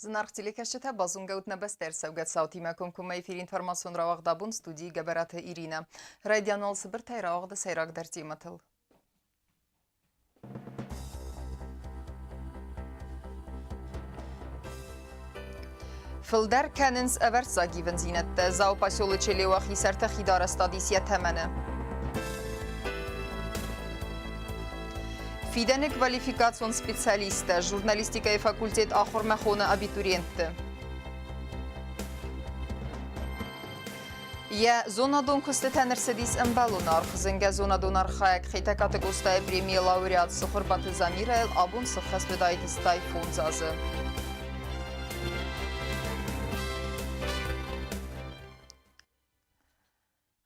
Зынаргъ телекӕсджытӕ, базонгӕ ут нӕ бӕстӕ ӕрцӕугӕ цаутимӕ комкоммӕ эфиры информацион рауагъд абон студийы Гӕбӕраты Иринӕ. Райдиан уал цыбыртӕй рауагъды сӕйрагдӕр темӕтыл. Фылдӕр кӕнынц ӕвӕрццаг ивындзинӕдтӕ. Дзауы поселочы Леуахи сӕрты хидарӕзтад ис йӕ тӕмӕны. Фидӕны квалификацион специалисттӕ журналистикӕйы факультет ахуырмӕ хоны абитуриентты. Йӕ зонадон куыстытӕн ӕрцыдис ӕмбӕлон аргъ. Зынгӕ зонадон архайӕг Хетӕгкаты Къостайы премийы лауреат Цыхуырбаты Замирӕйыл абон сыххӕст уыдаид 85 азы.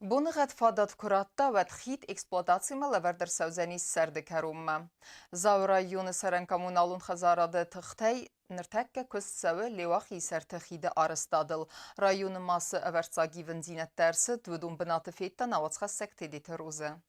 Боныгъӕд фадат куы радта, уӕд хид эксплуатацимӕ лӕвӕрд ӕрцӕудзӕнис сӕрды кӕронмӕ. Дзауы районы цӕрӕн-коммуналон хӕдзарады тыхтӕй ныртӕккӕ куыст цӕуы Леуахийы сӕрты хиды арӕзтадыл. Районы ма цы ӕвӕрццаг ивындзинӕдтӕ ӕрцыд, уыдон бынаты федта науӕдзхӕссӕг Тедеты Розӕ.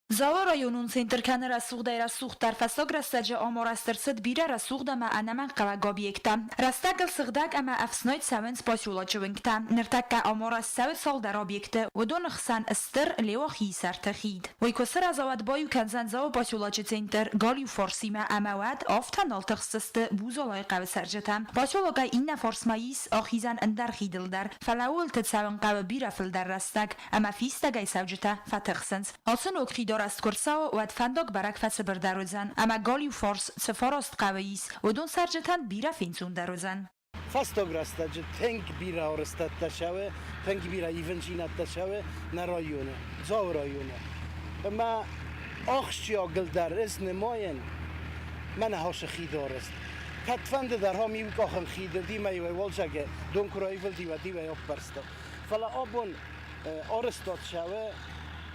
Дзауы районон центр кӕны рӕсугъдӕй-рӕсугъддӕр фӕстаг рӕстӕджы ӕмарӕзт ӕрцыд бирӕ рӕсугъд ӕмӕ ӕнӕмӕнгхъӕуӕг объекттӕ. Рӕстӕгыл сыгъдӕг ӕмӕ ӕфснайд цӕуынц поселочы уынгтӕ. Ныртӕккӕ ӕмарӕзт цӕуы цалдӕр объекты, уыдоны хсӕн стыр Леуахийы сӕрты хид. Уый куы сырӕза, уӕд баиу кӕндзӕн Дзауы поселочы центр галиу фарсимӕ ӕмӕ уӕд афтӕ нал тыхсдзысты Бузалайы хъӕуы цӕрджытӕ. Поселокӕй иннӕ фарсмӕ ис ахизӕн ӕндӕр хидыл дӕр, фӕлӕ ууылты цӕуын хъӕуы бирӕ фылдӕр рӕстӕг ӕмӕ фистӕгӕй цӕуджытӕ фӕтыхсынц. Ацы ног хидарӕзт куы рцӕуы, уӕд фӕндаг бӕрӕг фӕцыбырдӕр уыдзӕн, ӕмӕ галиу фарс цы фараст хъӕуы ис, уыдон цӕрджытӕн бирӕ фенцондӕр уыдзӕн. Фӕстаг рӕстӕджы тынг бирӕ арӕзтӕдтӕ цӕуы, тынг бирӕ ивындзинӕдтӕ цӕуы нӕ районы, Дзауы районы. Ӕмӕ ахсджиагыл дӕр ӕз нымайын мӕнӕ ацы хиды арӕзт. Кӕдфӕнды дӕр ам иу къахын хиды димӕ-иу уалдзӕгы дон куы раивылди, уӕд-иу ӕй аппӕрста. Фӕлӕ абон арӕзтад цӕуы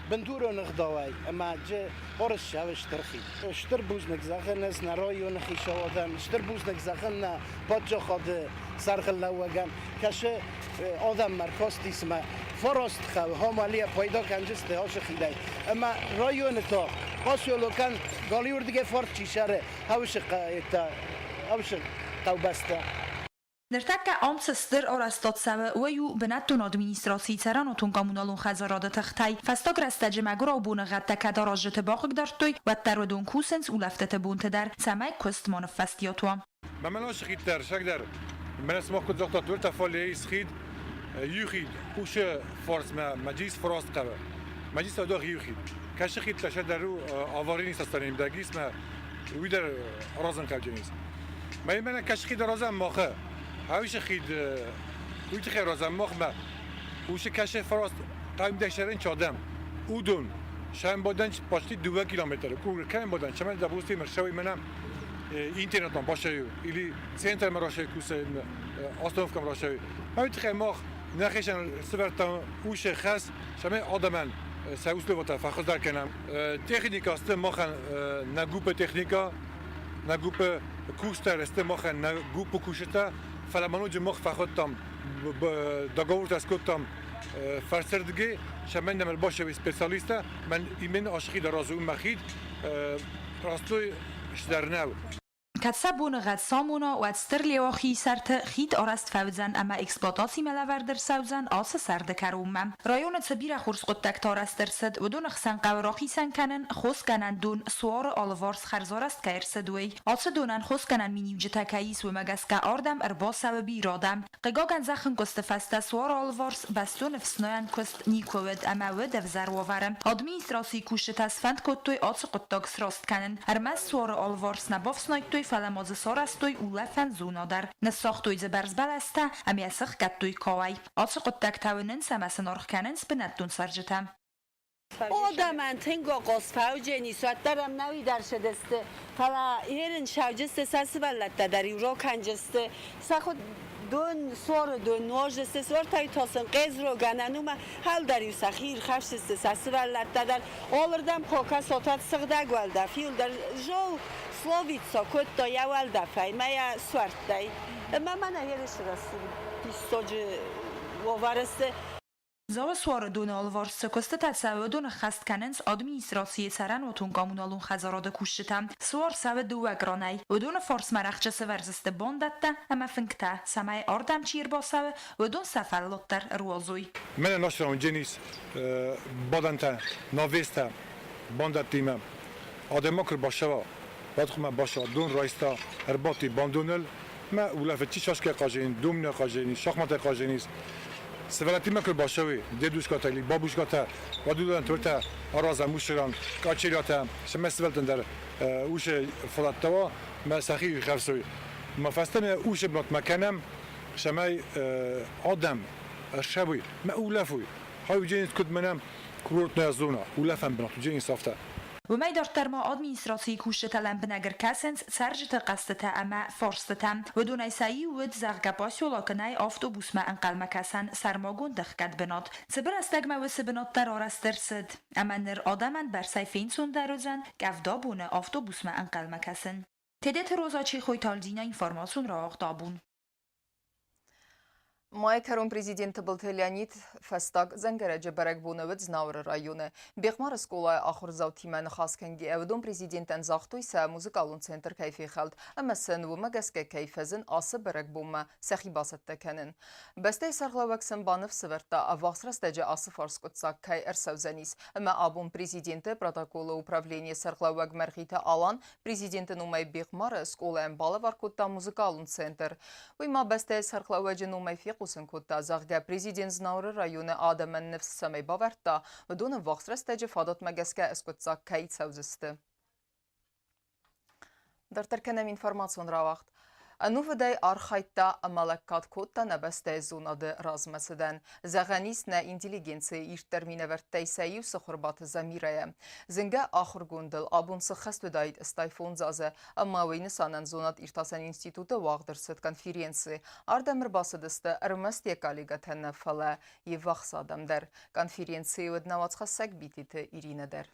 бындурон ӕгъдауӕй ӕмӕ дзы арӕзт цӕуы стыр хид. Стыр бузныг зӕгъын ӕз нӕ районы хицауадӕн, стыр бузныг зӕгъын нӕ паддзахады сӕргълӕууӕгӕн, кӕцы адӕммӕ ӕркастис ӕмӕ фараст хъӕуы Хамалийӕ пайда кӕнджысты ацы хидӕй. Ӕмӕ районы та поселокӕн галиуырдыгӕй фарс чи цӕры, Хъӕусы хъӕубӕстӕ. Ныртӕккӕ ам цы стыр арӕзтад цӕуы, уый у бынӕттон администрацийы цӕрӕнуатон-коммуналон хӕдзарады тыхтӕй. Фӕстаг рӕстӕджы мӕгуырау боныгъӕдтӕ кӕд аразджыты бахъыгдардтой, уӕддӕр уыдон кусынц улӕфтыты бонты дӕр, цӕмӕй куыст ма ныффӕстиат уа. Мӕнӕ схиддӕр, сӕгдӕр. Мӕнӕ сымах куыд загътат, уӕртӕ фалейы схид, иу хид, кусы фарсмӕ Маджис фараст хъӕуы. Маджис ӕдох иу хид. Кӕсы хид лӕсӕдӕр у аварийный состояние дагисмӕ, уый дӕр аразын хъӕуджынис. Мӕ мӕнӕ кӕсы хид аразӕм махы. Хаусы хид уый тыххӕй аразӕм махмӕ. Уыцы кӕсы фараст хъӕумдӕсӕрӕн чадӕм. Уыдон сӕмбӕлдӕн почти 2 километры. Кӕм бадан, чемӕн допустим, ршауи мӕнӕ интернетом башаю или центром рашаю кусы остановкам рашаю. Уый тыххӕй мах нӕхицӕн сывӕрдтам уыцы хӕс, цӕмӕй адӕмӕн сӕ условиятӕ фӕхуыздӕр кӕнӕм. Техника сты махӕн нӕ гуппы техника, нӕ гуппы кустӕр сты махӕн нӕ гуппы кусджытӕ, фӕлӕ ма ноджы мах фӕхуыдтам, договортӕ скодтам фӕрсырдыгӕй, цӕмӕй нӕм ӕрбацӕуой специалисттӕ, мӕн именно ацы хид аразы мӕ хид простой сдӕр нӕу. Кӕд сӕ боныгъӕд самона, уӕд Стыр Леуахийы сӕрты хид арӕзт фӕуыдзӕн ӕмӕ эксплуатацимӕ лӕвӕрд ӕрцӕудзӕн ацы сӕрды кӕронмӕ. Районы цы бирӕ хорз хъуыддӕгтӕ арӕзт ӕрцыд, уыдоны хсӕн хъӕуы рахицӕн кӕнын хосгӕнӕн дон Суары алыварс хӕрзарӕзт кӕй ӕрцыд, уый. Ацы донӕн хосгӕнӕн миниуджытӕ кӕй ис, уымӕ гӕсгӕ ардӕм ӕрбацӕуы бирӕ адӕм. Хъыгагӕн, зӕххынкъуысты фӕстӕ Суары алыварс бӕстон ӕфснайӕн куыст никуы уыд ӕмӕ уыд ӕвзӕр уавӕры. Администрацийы кусджытӕ сфӕнд кодтой ацы хъуыддаг сраст кӕнын. Ӕрмӕст Суары алыварс нӕ бафснайдтой, фӕлӕ ма дзы сарӕзтой улӕфӕн зона дӕр. Ныссагътой дзы бӕрз бӕлӕстӕ ӕмӕ йӕ сыхгӕдтой кауӕй. Ацы хъуыддӕгтӕ уынынц ӕмӕ сын аргъ кӕнынц бынӕттон цӕрджытӕ. Одамӕн тынг охъос фӕудженис, уӕддӕр ӕм нӕуи дӕр сыдысты, фӕлӕ ерын сауджысты сӕ сывӕллӕттӕ дӕр иу рокӕнджысты, сӕ худ дон соры дон нозысты, сортӕй тосын къезрогӕнӕн уымӕ хӕлдӕр-иу сӕхи ирхӕфсысты сӕ сывӕллӕттӕ дӕр. Олырдӕм кока сотат сыгъдӕг уӕлдӕф, иуылдӕр зол словицо кодта йӕ уӕлдӕфӕй мӕ йӕ суӕрттӕй. Ӕмӕ мӕнӕ ерысы рӕсугъд диссаджы уавӕры сты. Дзауы суары доны алыварс цы куыстытӕ цӕуы, уыдон ӕххӕст кӕнынц администрацийы цӕрӕнуатон-коммуналон хӕдзарады кусджытӕ. Суар цӕуы дыууӕ кранӕй. Уыдоны фарсмӕ рӕхджы сӕвӕрдзысты бандӕттӕ ӕмӕ фынгтӕ, цӕмӕй ардӕм чи ӕрбацӕуы, уыдон сӕ фӕллад дӕр ӕруадзой. Мӕнӕ насрон Денис бадӕнтӕ, навестӕ бандӕттимӕ. Адӕймаг куы рбацӕуа, уӕд хъуамӕ бацӕуа дон райста, ӕрбадти бандоныл мӕ улӕфыд чи шашкӕ хъазын, домнӕ хъазын, шахматтӕ хъазын ис. Сывӕллӕттимӕ куы рбацӕуй, дедушкатӕ или бабушкатӕ, уӕд уыдонӕн туртӕ аразӕм усыран, къачелятӕ, цӕмӕй сывӕллӕттӕн дӕр усы фадӕттӕ уа, мӕ сӕхи ирхӕфсой. Ма фӕстӕмӕ усы бынатмӕ кӕнӕм, цӕмӕй адӕм ӕрцӕуой мӕ улӕфой. Хай куыд мӕнӕ курортная зона, улӕфӕн бынат уыдзӕнис афтӕ. Уымӕй дарддӕр ма администрацийы кусджытӕ лӕмбынӕг ӕркӕсынц цӕрджыты хъӕстытӕ ӕмӕ фарстытӕм. Уыдонӕй сӕ иу уыд, зӕгъгӕ, поселокы нӕй автобусмӕ ӕнхъӕлмӕкӕсӕн сӕрмагонд ӕхгӕд бынат. Цыбыр рӕстӕгмӕ уыцы бынат дӕр арӕзт ӕрцыд. Ӕмӕ ныр адӕмӕн бӕрцӕй фенцондӕр уыдзӕн къӕвда боны автобусмӕ ӕнхъӕлмӕ кӕсын. Тедеты Роза Чехойты Альдина информацион рауагъд абон. Майы кӕрон президент Тыбылты Леонид фӕстаг дзӕнгӕрӕджы бӕрӕгбоны уыд Знауыры районы. Бехъмары скъолайы ахуырдзаутимӕ ныхас кӕнгӕ уыдон президентӕн загътой, сӕ музыкалон центр кӕй фехӕлд ӕмӕ сын уымӕ гӕсгӕ кӕй фӕзын ацы бӕрӕгбонмӕ сӕхи бацӕттӕ кӕнын. Бӕстӕйы сӕргълӕууӕг сын баныфс ӕвӕрдта, ӕввахс рӕстӕджы ацы фарс скъуыддзаг кӕй ӕрцӕудзӕнис ӕмӕ абон президенты протоколы управленийы сӕргълӕууӕг Мӕргъиты Алан Президенты номӕй Бехъмары скъолайӕн балӕвар кодта музыкалон центр. Уый ма бӕстӕйы сӕргълӕууӕджы номӕй фехъусын кодта, зӕгъгӕ, президент Знауыры районы адӕмӕн ныфс цӕмӕй бавӕрдта, уыдон ӕввахс рӕстӕджы фадатмӕ гӕсгӕ ӕскъуыддзаг кӕй цӕудзысты. Дарддӕр кӕнӕм информацион рауагъд. Ӕнувыдӕй архайдта ӕмӕ лӕггад кодта нӕ бӕстӕйы зонады размӕцыдӕн. Зӕгъӕн ис, нӕ интеллигенцийы ирддӕр минӕвӕрттӕй сӕ иу Цыхуырбаты Замирӕйӕ. Зынгӕ ахуыргондыл абон цы хӕст уыдаид 85 азы, ӕмӕ уый нысанӕн зонад-иртасӕн институты уагъд ӕрцыд конференци. Ардӕм ӕрбацыдысты ӕрмӕст йӕ коллегӕтӕ нӕ, фӕлӕ йе ввахс адӕм дӕр. Конференцийы уыд нӕ уацхӕссӕг Битеты Иринӕ дӕр.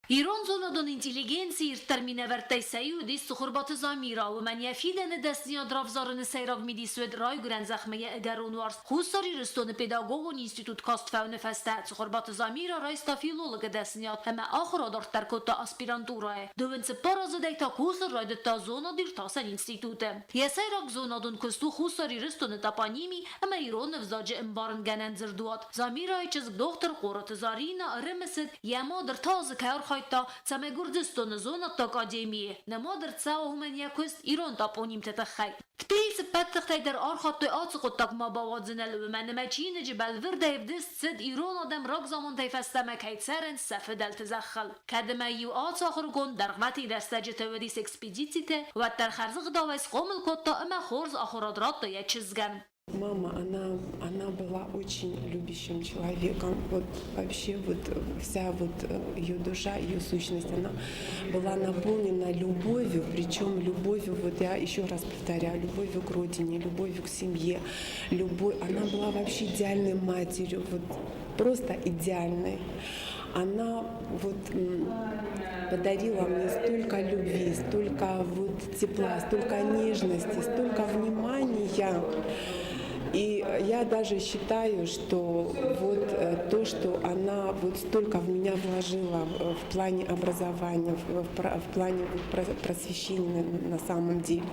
Ирон зонадон интеллигенцийы ирддӕр минӕвӕрттӕй сӕ иу уыдис Цыхуырбаты Замирӕ. Уымӕн йӕ фидӕны дӕсныйад равзарыны сӕйраг мидис уыд райгуырӕн зӕхмӕ йӕ ӕгӕрон уарзт. Хуссар Ирыстоны педагогон институт каст фӕуыны фӕстӕ Цыхуырбаты Замирӕ райста филологы дӕсныйад ӕмӕ ахуыр адарддӕр кодта аспирантурӕйы. Дыууын цыппар азыдӕй та кусын райдыдта зонад-иртасӕн институты. Йӕ сӕйраг зонадон куыст у Хуссар Ирыстоны топоними ӕмӕ ирон ӕвзаджы ӕмбарынгӕнӕн дзырдуат. Замирӕйы чызг дохтыр Хъороты Заринӕ ӕрымысыд, йӕ мад ӕртӕ азы кӕй архайдта, цӕмӕй Гуырдзыстоны зонӕдты академийы нымад ӕрцӕуа уымӕн йӕ куыст ирон топонимты тыххӕй. Тбилисы ӕппӕт тыхтӕй дӕр архайдтой ацы хъуыддагмӕ бауадзыныл, уымӕн ӕмӕ чиныджы бӕлвырдӕй ӕвдыст цыд, ирон адӕм рагзамантӕй фӕстӕмӕ кӕй цӕрынц сӕ фыдӕлты зӕххыл. Кӕд ӕмӕ-иу ацы ахуыргонд дӕргъвӕтин рӕстӕджыты уыдис экспедициты, уӕддӕр хӕрзӕгъдауӕй схъомыл кодта ӕмӕ хорз ахуырад радта йӕ чызгӕн. Мама, она была очень любящим человеком. Вот вообще вот вся вот ее душа, ее сущность, она была наполнена любовью, причем любовью, вот я еще раз повторяю, любовью к родине, любовью к семье, любовь, она была вообще идеальной матерью, вот просто идеальной. Она вот подарила мне столько любви, столько вот тепла, столько нежности, столько внимания. И я даже считаю, что вот то, что она вот столько в меня вложила в плане образования, в плане просвещения на самом деле,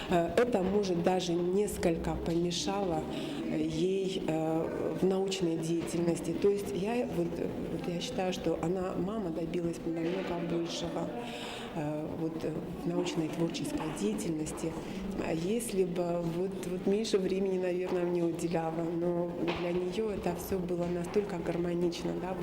это, может, даже несколько помешало ей в научной деятельности. То есть я, вот я считаю, что она, мама, добилась намного большего вот, в научной творческой деятельности, если бы вот меньше времени, наверное, мне уделяла. Но для нее это все было настолько гармонично. Да?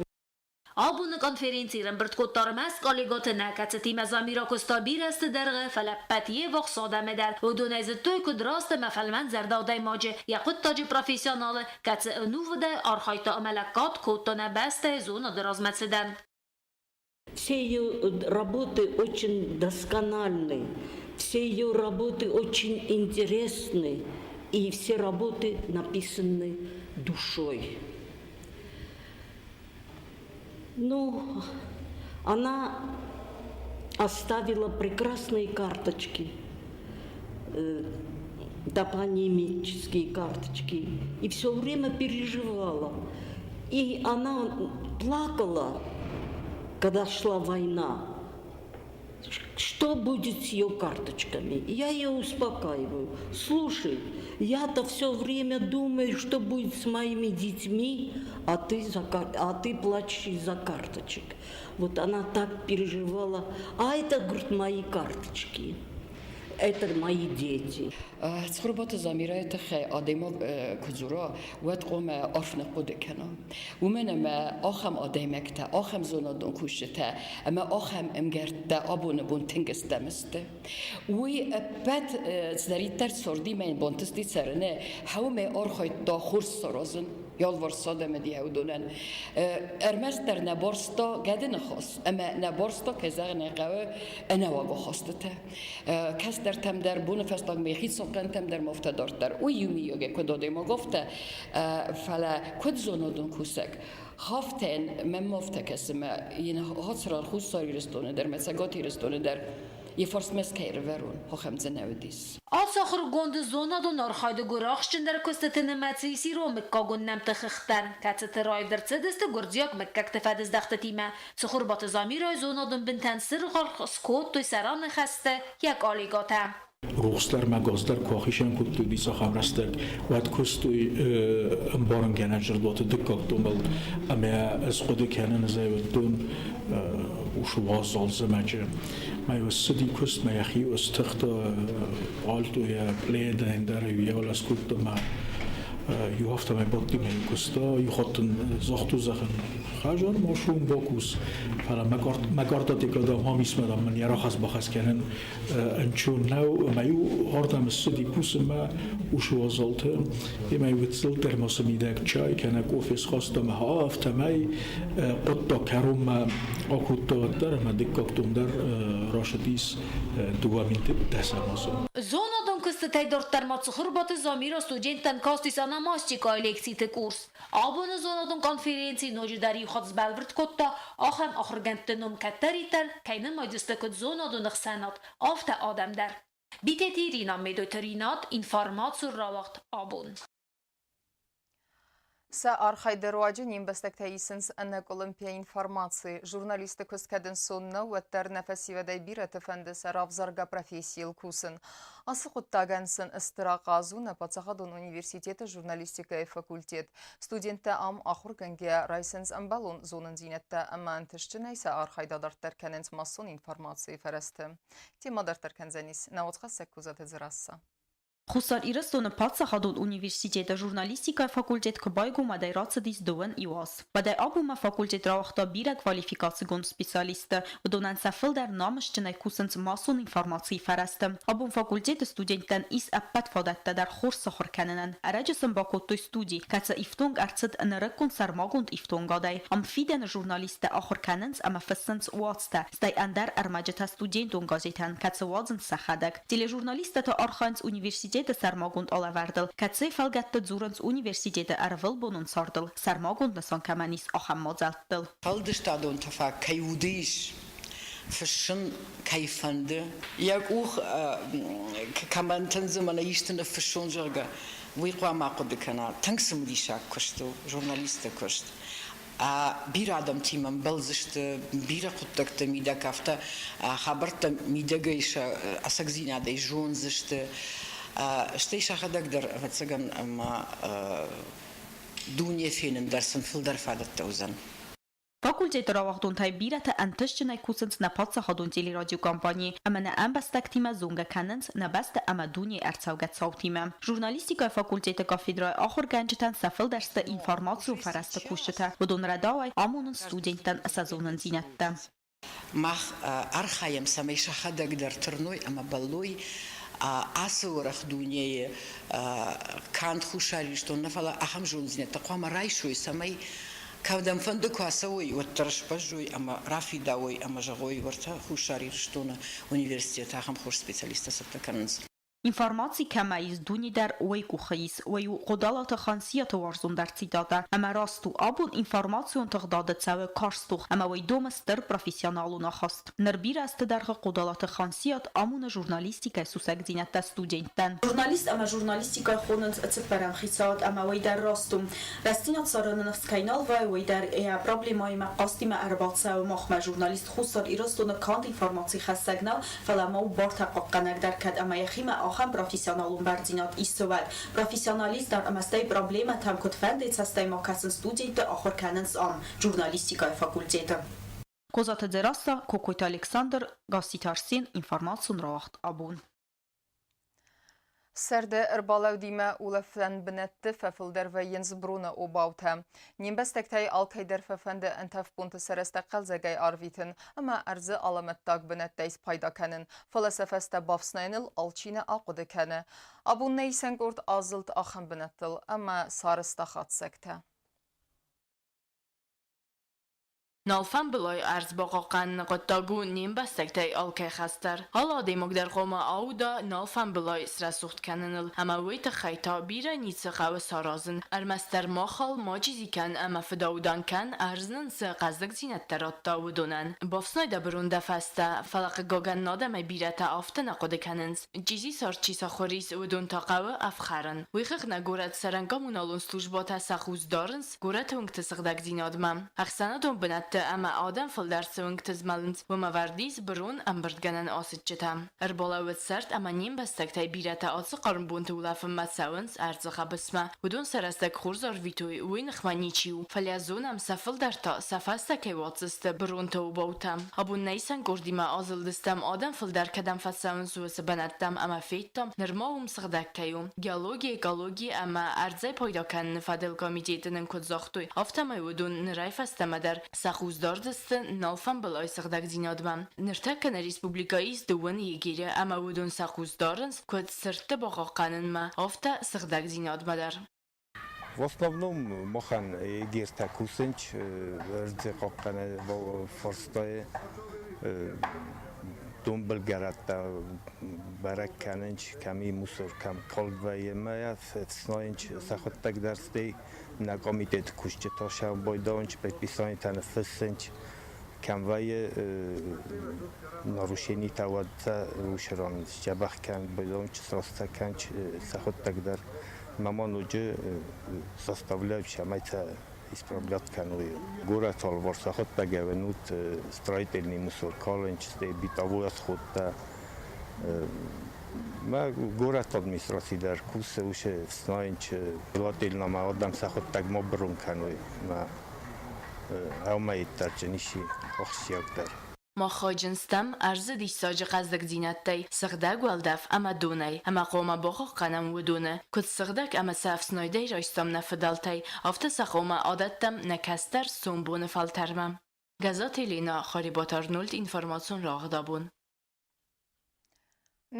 Абоны конференцийы ӕрӕмбырд кодта ӕрмӕст коллегӕты нӕ, кӕцытимӕ Замирӕ куыста бирӕ азты дӕргъы, фӕлӕ ӕппӕт йе ввахс адӕмы дӕр. Уыдонӕй зыдтой, куыд раст ӕмӕ фӕлмӕнзӕрдӕ адӕймаджы, йӕ хъуыддаджы профессионалы, кӕцы ӕнувыдӕй архайдта ӕмӕ лӕггад кодта нӕ бӕстӕйы зонады размӕцыдӕн. Все ее работы очень доскональны, все ее работы очень интересны, и все работы написаны душой. Ну, она оставила прекрасные карточки. Топонимические карточки. И все время переживала. И она плакала, когда шла война. Что будет с ее карточками? Я ее успокаиваю. Слушай, я-то все время думаю, что будет с моими детьми, а ты плачешь из-за карточек. Вот она так переживала. А это, говорит, мои карточки. Это мои дети. Цхуырбаты Замирӕйы тыххӕй адӕймаг куы дзура, уӕд хъуамӕ арф ныхъхъуыды кӕна. Уымӕн ӕмӕ ахӕм адӕймӕгтӕ, ахӕм зонадон кусджытӕ ӕмӕ ахӕм ӕмгӕрттӕ абоны бон тынг стӕм сты. Уый ӕппӕт цыдӕриддӕр цардимӕ йын бантысти цӕрыны, хӕуымӕ архайдта хорз саразын ялварс адӕмы диаудонӕн. Ӕрмӕстдӕр нӕ барста гӕды ныхас ӕмӕ нӕ барста, кӕй зӕгъын ӕй хъӕуы, ӕнӕуаг ахастытӕ. Кӕстӕртӕм дӕр, боны фӕстагмӕ хицӕнтӕм дӕр ма афтӕ дарддӕр. Уый иумийагӕй куыд адӕймаг афтӕ, фӕлӕ куыд зонадон кусӕг, хафтӕн мӕм афтӕ кӕсы, мӕ йын хацыран Хуссар Ирыстоны дӕр, мӕ Цӕгат Ирыстоны дӕр йӕ фарсмӕ кӕй ӕрывӕрон, ахӕм дзы нӕ уыдис. Ацы ахуыргонды зонадон архайды гуырахстджындӕр куыстыты нымӕцы ис ирон мыггагон нӕмтты хыгъдтӕ, кӕцыты раивд ӕрцыдысты гуырдзиаг мыггӕгты фӕдыздӕхтытимӕ. Цыхуырбаты Замирайы зонадон бынтӕн цыргъ скодтой сӕ раныхӕсты йӕ къалигатӕ. Рухсдӕр мӕ газдӕр куы ахицӕн кодтой ахӕм рӕстӕг, уӕд куыстой ӕмбарынгӕнӕн зӕрдуаты дыккаг томыл ӕмӕ ӕз хъуыды кӕнын, ӕз ӕй уыдтон уыцы уазал зымӕджы. Мӕ ссыди куыстмӕ, йӕхи стыхта пъалтойӕ, пледӕй, ӕндӕр йӕ скодта мӕ иу афтӕмӕй бадти мӕ куыста, иу хатт ын загътон, зӕгъын, хӕзар ма сом бакус, фӕлӕ мӕ картотекӕ дам ам ис, мӕ дам мын йӕ рахӕц-бахӕц кӕнын ӕнцон нӕу, ӕмӕ-иу ардӕм ссыди кусынмӕ уыцы уазалты, ӕмӕ-иу гыццыл термосы мидӕг чай кӕнӕ кофе схаста ӕмӕ афтӕмӕй хъуыддаг кӕронмӕ акодта уӕддӕр ӕмӕ дыккаг дон дӕр рацыдис 2010 азы. Зонадон куыстытӕй дарддӕр ма Цыхуырбаты Замира студенттӕн кастис ономастикӕйы лекциты курс. Абоны зонадон конференци ноджыдӕр иу хатт сбӕлвырд кодта, ахӕм ахуыргӕндты ном кӕддӕриддӕр кӕй нымайдзысты куыд зонадон ӕхсӕнад, афтӕ адӕм дӕр. Битеты Ирина, Медойты Ринат, информацион рауагъд абон. Сӕ архайды руаджы не мбӕстӕгтӕ исынц ӕнӕкъуылымпыйӕ информаци. Журналистты куыст кӕд ӕнцон нӕу, уӕддӕр нӕ фӕсивӕдӕй бирӕты фӕнды сӕ равзаргӕ профессийыл кусын. Ацы хъуыддагӕн сын стыр ахъаз у нӕ паддзахадон университеты журналистикӕйы факультет. Студенттӕ ам ахуыргӕнгӕйӕ райсынц ӕмбӕлон зонындзинӕдтӕ ӕмӕ ӕнтыстджынӕй сӕ архайд адарддӕр кӕнынц массон информацийы фӕрӕзты. Темӕ дарддӕр кӕндзӕнис нӕ уацхӕссӕг Козаты Дзерасса. Хуссар Ирыстоны паддзахадон университеты журналистикӕйы факультет куы байгом, уӕдӕй рацыдис дыууын иу аз. Уӕдӕй абонмӕ факультет рауагъта бирӕ квалификацигонд специалистты. Уыдонӕн сӕ фылдӕр намысджынӕй кусынц массон информацийы фӕрӕзты. Абон факультеты студенттӕн ис ӕппӕт фадӕттӕ дӕр хорз сахуыр кӕнынӕн. Ӕрӕджы сын бакодтой студи, кӕцы ифтонг ӕрцыд нырыккон сӕрмагонд ифтонгадӕй. Ам фидӕны журналисттӕ ахуыр кӕнынц ӕмӕ фыссынц уацтӕ, стӕй ӕндӕр ӕрмӕджытӕ студентон газетӕн, кӕцы уадзынц сӕхӕдӕг. Тележурналисттӕ та архайынц университеты сӕрмагонд алӕвӕрдыл, кӕцыйы фӕлгӕтты дзурынц университеты ӕрвылбонон цардыл, сӕрмагонд нысан кӕмӕн ис, ахӕм мадзӕлттыл. Фӕлдыстадон тӕфаг кӕй уды ис, фыссын кӕй фӕнды, йӕ къух кӕмӕн тындзы, мӕнӕ исты ныффыссон, зӕгъгӕ, уый хъуамӕ ахъуыды кӕна. Тынг цымыдисаг куыст у журналисты куыст. Бирӕ адӕмтимӕ ӕмбӕлдзысты, бирӕ хъуыддӕгты мидӕг афтӕ хабӕрттӕ мидӕгӕй сӕ ӕцӕгдзинадӕй зондзысты. Стӕй сӕхӕдӕг дӕр, ӕвӕццӕгӕн, ӕмӕ дуне фенын дӕр сын фылдӕр фадӕттӕ уыдзӕн. Факультеты рауагъдонтӕй бирӕтӕ ӕнтыстджынӕй кусынц нӕ паддзахадон телерадиокомпанийы ӕмӕ нӕ ӕмбӕстӕгтимӕ зонгӕ кӕнынц нӕ бӕстӕ ӕмӕ дунейы ӕрцӕугӕ цаутимӕ. Журналистикӕйы факультеты кафедрӕйы ахуыргӕнджытӕн сӕ фылдӕр сты информацион фӕрӕзты кусджытӕ. Уыдон рӕдауӕй амонынц студенттӕн сӕ зонындзинӕдтӕ. Мах архайӕм, цӕмӕй сӕхӕдӕг дӕр тырной ӕмӕ бӕллой ацы уӕрӕх дунейы канд Хуссар Ирыстон нӕ, фӕлӕ ахӕм зонддзинӕдтӕ хъуамӕ райсой, цӕмӕй кӕдӕмфӕнды куы ацӕуой, уӕддӕр сбӕззой ӕмӕ рафидауой ӕмӕ зӕгъой, уӕртӕ Хуссар Ирыстоны университеты ахӕм хорз специалисттӕ цӕттӕ кӕнынц. Информаци кӕмӕ ис, дуне дӕр уый къухы ис. Уый у Хъодалаты Хансиаты уарзондӕр цитатӕ. Ӕмӕ раст у, абон информацион тыгъдады цӕуы карз тох, ӕмӕ уый домы стыр профессионалон ахаст. Ныр бирӕ азты дӕргъы Хъодалаты Хансиат амоны журналистикӕйы сусӕгдзинӕдтӕ студенттӕн. Журналист ӕмӕ журналистикӕ хонынц цыппӕрӕм хицауад ӕмӕ уый дӕр раст у. Рӕстдзинад цӕрыны ныфс кӕй нал вӕййы, уый дӕр йӕ проблемӕимӕ хъастимӕ ӕрбацӕуы махмӕ. Журналист Хуссар Ирыстоны канд информаци хӕссӕг нӕу, фӕлӕ ма у бартӕ хъахъхъӕнӕг дӕр, кӕд ӕмӕ йӕхимӕ ахӕм профессионалон бӕрндзинад исы, уӕд. Профессионалист дӕр ӕмӕ стӕй проблемӕтӕм куыдфӕнды цӕстӕй ма кӕсын студентты ахуыр кӕнынц ам, журналистикӕйы факультеты. Козаты Дзерассӕ, Кокойты Александр, Гасситы Арсен, информацион рауагъд абон. Сӕрды ӕрбалӕудимӕ улӕфӕн бынӕтты фӕфылдӕр вӕййынц броны обаутӕ. Не мбӕстӕгтӕй алкӕйдӕр фӕфӕнды ӕнтӕф бонты сӕ рӕстӕг хъӕлдзӕгӕй арвитын ӕмӕ ӕрдзы алӕмӕттаг бынӕттӕй спайда кӕнын, фӕлӕ сӕ фӕстӕ бафснайыныл алчи нӕ ахъуыды кӕны. Абон нӕ исӕн къорд азылд ахӕм бынӕттыл ӕмӕ сарӕзта хатдзӕгтӕ. Налфамбылай ӕрдз бахъахъхъӕныны хъуыддаг у не мбӕстӕгтӕй алкӕй хӕс дӕр. Алы адӕймаг дӕр хъуамӕ ауда налфамбылай срӕсугъд кӕныныл, ӕмӕ уый тыххӕй та бирӕ ницы хъӕуы саразын. Ӕрмӕстдӕр ма хал, ма чъизи кӕн ӕмӕ фыдаудӕн кӕн, ӕрдз нын цы хъӕздыгдзинӕдтӕ радта, уыдонӕн. Бафснай дӕ бырон дӕ фӕстӕ, фӕлӕ хъыгагӕн адӕмӕй бирӕтӕ афтӕ нӕ хъуыды кӕнынц. Чъизи цард чи сахуыр ис, уыдон та хъӕуы ӕфхӕрын. Уый хыгъд нӕ горӕт цӕрӕн коммуналон службӕтӕ сӕ хъус дарынц горӕты уынгты сыгъдӕгдзинадмӕ. Ӕхсӕнадон бынӕтты ӕмӕ адӕм фылдӕр цы уынгты змӕлынц, уым ӕвӕрд ис бырон ӕмбырдгӕнӕн асыччытӕ. Ӕрбалӕууыд сӕрд ӕмӕ не мбӕстӕгтӕй бирӕтӕ ацы хъарм бонты улӕфынмӕ цӕуынц ӕрдзы хъӕбысмӕ. Уыдон сӕ рӕстӕг хорз ӕрвитой, уый ныхмӕ ничи у. Фӕлӕ зонӕм, сӕ фылдӕр та сӕ фӕстӕ кӕй уадздзысты быронты обаутӕ. Абон нӕ исӕн къордимӕ азылдыстӕм, адӕм фылдӕр кӕдӕм фӕцӕуынц, уыцы бынӕттӕм ӕмӕ федтам, нырма уым сыгъдӕг кӕй у. Геологи, экологи ӕмӕ ӕрдзӕй пайда кӕныны фӕдыл комитеты нын куыд загътой, афтӕмӕй уыдон нырӕй фӕстӕмӕ дӕр сӕ хъус дардзысты нал фӕмбӕлой сыгъдӕгдзинадмӕ. Ныртӕккӕ нӕ республикӕйы ис дыууын егеры ӕмӕ уыдон сӕ хъус дарынц куыд сырдты бахъахъхъӕнынмӕ, афтӕ сыгъдӕгдзинадмӕ дӕр. В основном махӕн егертӕ кусынц ӕрдзы хъахъхъӕнӕн фарстайы донбылгӕрӕттӕ бӕрӕг кӕнынц, кӕм и мусор, кӕм калд вӕййы ӕмӕ ӕфснайынц сӕхуыдтӕг дӕр, стӕй нӕ комитеты кусджытӕ сӕ байдауынц, предписанитӕ ныффыссынц, кӕм вӕййы нарушенитӕ, уӕд сӕ уыцы ран сдзӕбӕх кӕн, байдауынц, срастӕ кӕнынц сӕхуыдтӕг дӕр. Мӕ ма ноджы составляют, цӕмӕй сӕ исправлять кӕной. Горӕты алыварс сӕхуыдтӕг ӕвӕнут строительный мусор калынц, стӕй бытовой отходтӕ. Мӕ горӕты администраци дӕр кусы уыцы фснайынч желательно адӕм сӕхуыдтӕг ма бырон кӕной. Мӕ ӕмӕйддӕрджын ис ахсджиагдӕр. Мах хайджын стӕм ӕрдзы диссаджы хъӕздыгдзинӕдтӕй, сыгъдӕг уӕлдӕф ӕмӕ донӕй, ӕмӕ хъуамӕ бахъахъхъӕнӕм уыдоны, куыд сыгъдӕг ӕмӕ сӕ ӕфснайдӕй райстам нӕ фыдӕлтӕй, афтӕ сӕ хъуамӕ адӕттӕм нӕ кӕстӕр сомбоны фӕлтӕрмӕ. Гӕззаты Еленӕ, Харебаты Арнольд, информацион рауагъд абон.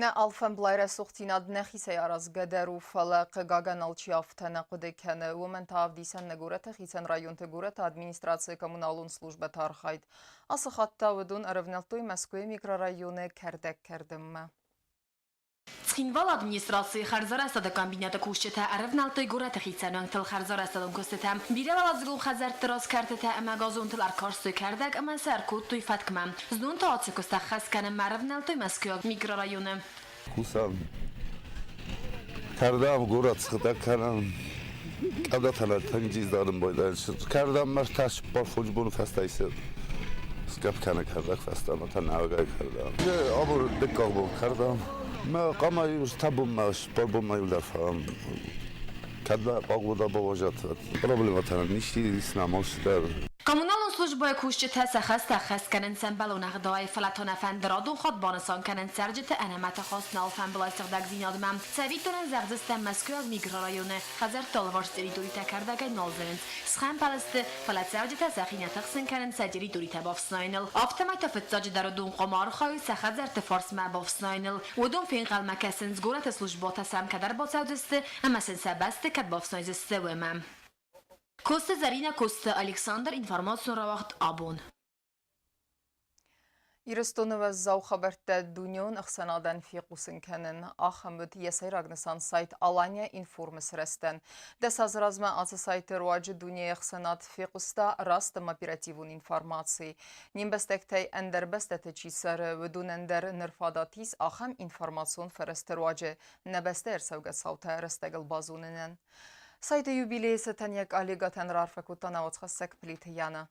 Нӕ алфӕмблай рӕсугъддзинад нӕхицӕй аразгӕ дӕр у, фӕлӕ, хъыгагӕн, алчи афтӕ нӕ хъуыды кӕны. Уымӕн та ӕвдисӕн нӕ горӕты хицӕн районты горӕты администрацийы коммуналон службӕты архайд. Ацы хатт та уыдон ӕрӕвнӕлдтой Мӕскуыйы микрорайоны кӕрдӕг кӕрдынмӕ. Цхинвалы администрацийы хӕрзарӕзтады комбинаты кусджытӕ ӕрӕвнӕлдтой горӕты хицӕн уӕнгтыл хӕрзарӕзтадон куыстытӕм. Бирӕуӕладзыгон хӕдзӕртты раз кӕртытӕ ӕмӕ газонтыл ӕркарстой кӕрдӕг ӕмӕ сӕ ӕркодтой фӕткмӕ. Знон та ацы куыст ӕххӕст кӕнынмӕ ӕрӕвнӕлдтой Мӕскуыйаг микрорайоны. Кусӕм, кӕрдӕм горӕт сыгъдӕг кӕнӕм, къадатӕ тынг дарын байдайынц. Кӕрдӕм мӕртӕ 45 боны фӕстӕ исӕд. Скъӕпп кӕны кӕрдӕг фӕстӕмӕ та нӕуӕгӕй кӕрдӕм. Абон дыккаг бон кӕрдӕм. Мӕ хъама иу табунмӕ, цыппар бонмӕ иу дӕр фӕлӕ кӕд пъагода бауазат, проблемӕтӕ ничи ис нӕм дӕр. Коммуналон службӕйы кусджытӕ сӕ хӕстӕ ӕххӕст кӕнынц ӕмбӕлон ӕгъдауӕй, фӕлӕ та нӕ фӕнды радон хатт банысан кӕнын цӕрджыты ӕнӕмӕты хаст нал фӕмбылай сыгъдӕгдзинадмӕ. Цӕвиттонӕн зӕгъдзыстӕм Мӕскуыйаг микрорайоны хӕдзӕртты алыварс территоритӕ кӕрдӕгӕй нал зынынц, схӕмпӕл сты, фӕлӕ цӕрджытӕ сӕхи нӕ тыхсын кӕнынц сӕ территоритӕ бафснайыныл. Афтӕмӕй та фыццаджыдӕр уыдон хъуамӕ архайой сӕ хӕдзӕртты фарсмӕ бафснайыныл. Уыдон фенхъӕлмӕ кӕсынц, горӕты службӕтӕ сӕм кӕд ӕрбацӕудзысты ӕмӕ сын сӕ бӕсты кӕд бафснайдзысты, уымӕ. Коцты Зӕринӕ, Коцты Александр, информацион рауагъд абон. Ирыстоны уӕззау хабӕрттӕ дунеон ӕхсӕнадӕн фехъусын кӕнын. Ахӕм уыд йӕ сӕйраг нысан сайт Алания Информы сырӕзтӕн. 10 азы размӕ ацы сайты руаджы дунейы ӕхсӕнад фехъуыста раст ӕмӕ оперативон информаци. Не мбӕстӕгтӕй ӕндӕр бӕстӕты чи цӕры, уыдонӕн дӕр ныр фадат ис ахӕм информацион фӕрӕзты руаджы нӕ бӕстӕйы ӕрцӕугӕ цаутӕ рӕстӕгыл базонынӕн. Сайты юбилейы цытӕн йӕ коллегӕтӕн раарфӕ кодта нӕ уацхӕссӕг Плиты Яна.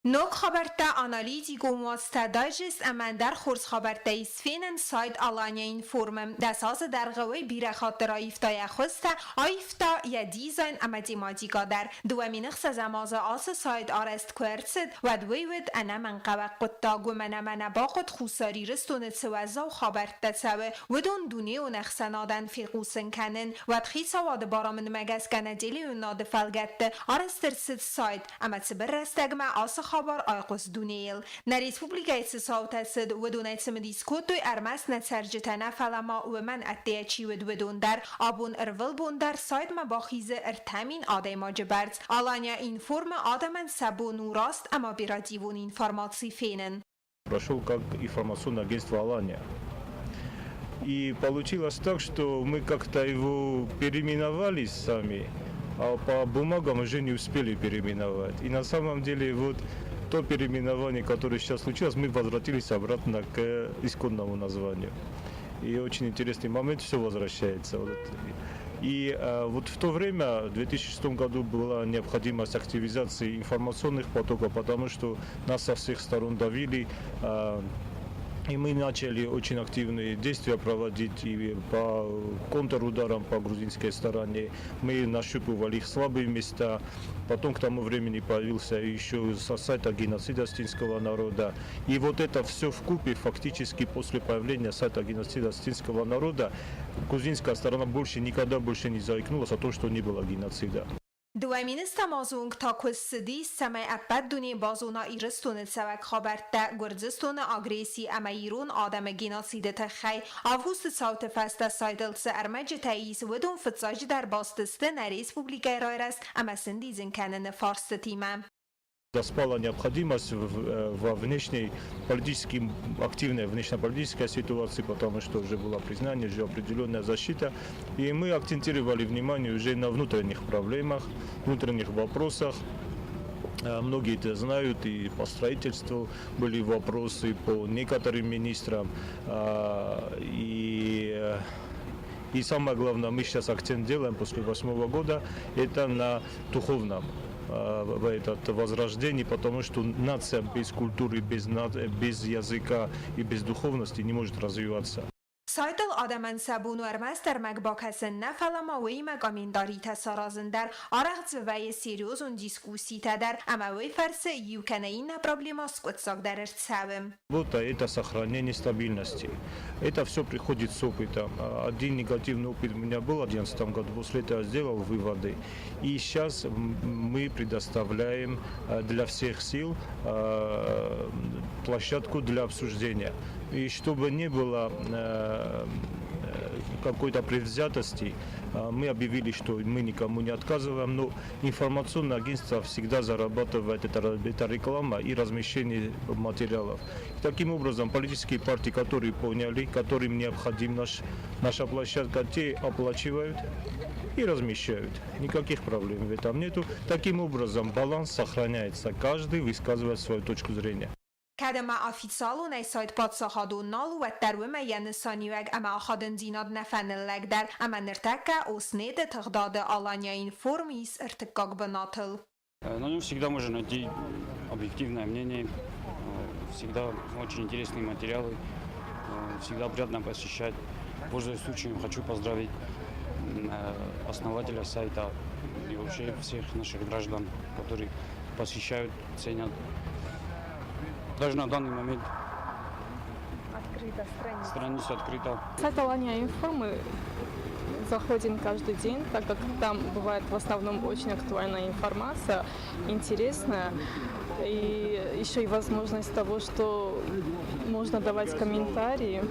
Ног хабӕрттӕ, аналитикон уацтӕ, дайджест ӕмӕ ӕндӕр хорз хабӕрттӕ ис фенӕн сайт Алания-Информ-ы. 10 азы дӕргъы уый бирӕ хатты раивта йӕ хуызтӕ, аивта йӕ дизайн ӕмӕ тематикӕ дӕр. 2006-ӕм азы ацы сайт арӕзт куы ӕрцыд, уӕд уый уыд ӕнӕмӕнгхъӕуӕг хъуыддаг, уымӕн ӕмӕ нӕ бахъуыд Хуссар Ирыстоны цы уӕззау хабӕрттӕ цӕуы, уыдон дунеон ӕхсӕнадӕн фехъусын кӕнын. Уӕд хицауады барамындмӕ гӕсгӕ нӕ телеуынынады фӕлгӕтты арӕзт ӕрцыд сайт, ӕмӕ цыбыр рӕстӕгмӕ ацы хабар айхъуыст дунейыл. Нӕ республикӕйы цы цаутӕ цыд, уыдонӕй цымыдис кодтой ӕрмӕст нӕ цӕрджытӕ нӕ, фӕлӕ ма уымӕн ӕддейӕ чи уыд, уыдон дӕр. Абон ӕрвылбон дӕр сайтмӕ бахизы 3000 адӕймаджы бӕрц. Алания Информы адӕмӕн сӕ бон у раст ӕмӕ оперативон информаци фенын. Прошел как информационное агентство «Алания». И получилось так, что мы как-то его переименовали сами, а по бумагам уже не успели переименовать. И на самом деле вот то переименование, которое сейчас случилось, мы возвратились обратно к исконному названию. И очень интересный момент, все возвращается. Вот. И вот в то время, в 2006 году, была необходимость активизации информационных потоков, потому что нас со всех сторон давили. И мы начали очень активные действия проводить и по контрударам по грузинской стороне. Мы нащупывали их слабые места. Потом к тому времени появился еще сайт о геноциде осетинского народа. И вот это все вкупе фактически после появления сайта геноцида осетинского народа грузинская сторона больше никогда больше не заикнулась о том, что не было геноцида. 2007 азы онг та куыст цыдис, цӕмӕй ӕппӕт дуне базона Ирыстоны цӕуӕг хабӕрттӕ Гуырдзыстоны агресси ӕмӕ ирон адӕмы геноциды тыххӕй. Августы цауты фӕстӕ сайтыл цы ӕрмӕджытӕ ис, уыдон фыццаджыдӕр баст сты нӕ республикӕйы райрӕзт ӕмӕ сӕндидзын кӕныны фарстытимӕ. Спала необходимость во внешней политически активной внешнеполитической ситуации, потому что уже было признание, уже определенная защита. И мы акцентировали внимание уже на внутренних проблемах, внутренних вопросах. Многие это знают, и по строительству были вопросы по некоторым министрам. И самое главное, мы сейчас акцент делаем после восьмого года, это на духовном в этот возрождении, потому что нация без культуры, без языка и без духовности не может развиваться. Сайтыл адӕмӕн сӕ бон у ӕрмӕст ӕрмӕг бакӕсын нӕ, фӕлӕ ма уыимӕ комментаритӕ саразын дӕр. Арӕх дзы вӕййы серьезон дискусситӕ дӕр, ӕмӕ уый фӕрцы иу кӕнӕ иннӕ проблемӕ скъуыддзаг дӕр ӕрцӕуы. Работа – это сохранение стабильности. Это все приходит с опытом. Один негативный опыт у меня был в 2011 году, после этого сделал выводы. И сейчас мы предоставляем для всех сил площадку для обсуждения. И чтобы не было какой-то предвзятости, мы объявили, что мы никому не отказываем, но информационное агентство всегда зарабатывает это реклама и размещение материалов. Таким образом, политические партии, которые поняли, которым необходим наша площадка, те оплачивают и размещают. Никаких проблем в этом нету. Таким образом, баланс сохраняется. Каждый высказывает свою точку зрения. Кӕд ӕмӕ официалонӕй сайт паддзахадон нал у, уӕддӕр уымӕ йӕ нысаниуӕг ӕмӕ ахадындзинад нӕ фӕныллӕгдӕр, ӕмӕ ныртӕккӕ Оснеты тыгъдады Алания-Информ ис ӕртыккаг бынатыл. На нем всегда можно найти объективное мнение, всегда очень интересные материалы, всегда приятно посещать. Пользуясь случаем, хочу поздравить основателя сайта и вообще всех наших граждан, которые посещают, ценят. Даже на данный момент Открыта страница. Страница открыта. Сайт Алания Информ мы заходим каждый день, так как там бывает в основном очень актуальная информация, интересная. И еще и возможность того, что можно давать комментарии.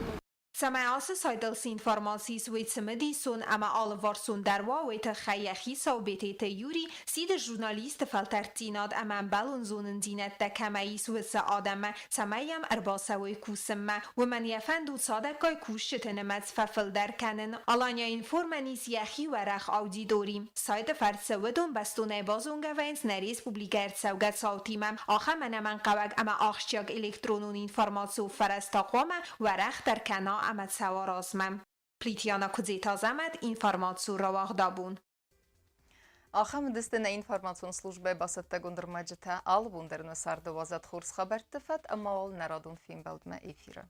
Цӕмӕй ацы сайтыл цы информаци ис, уый цымыдисон ӕмӕ алыварсон дӕр уа, уый тыххӕй йӕ хицау Бететы Юри сиды журналисты фӕлтӕрддзинад ӕмӕ ӕмбӕлон зонындзинӕдтӕ кӕмӕ ис, уыцы адӕммӕ, цӕмӕй йӕм ӕрбацӕуой кусынмӕ. Уымӕн йӕ фӕнд у цадӕггай кусджыты нымӕц фӕфылдӕр кӕнын. Алания-Информ-ӕн ис йӕхи уӕрӕх аудитори. Сайты фӕрцы уыдон бӕстонӕй базонгӕ вӕййынц нӕ республикӕйы ӕрцӕугӕ цаутимӕ. Ахӕм ӕнӕмӕнгхъӕуӕг ӕмӕ ахсджиаг электронон информацион фӕрӕзтӕ хъуамӕ уӕрӕхдӕр кӕна ӕмӕ цӕуа размӕ. Плитьяна Куыдзеты Азӕмӕт, информацион рауагъдабон. Ахӕм уыдысты нӕ информацион службӕйы бацӕттӕгонд ӕрмӕджытӕ. Алы бон дӕр нӕ царды уадзӕд хорз хабӕртты фӕд ӕмӕ уал нӕ радон фембӕлдмӕ эфиры.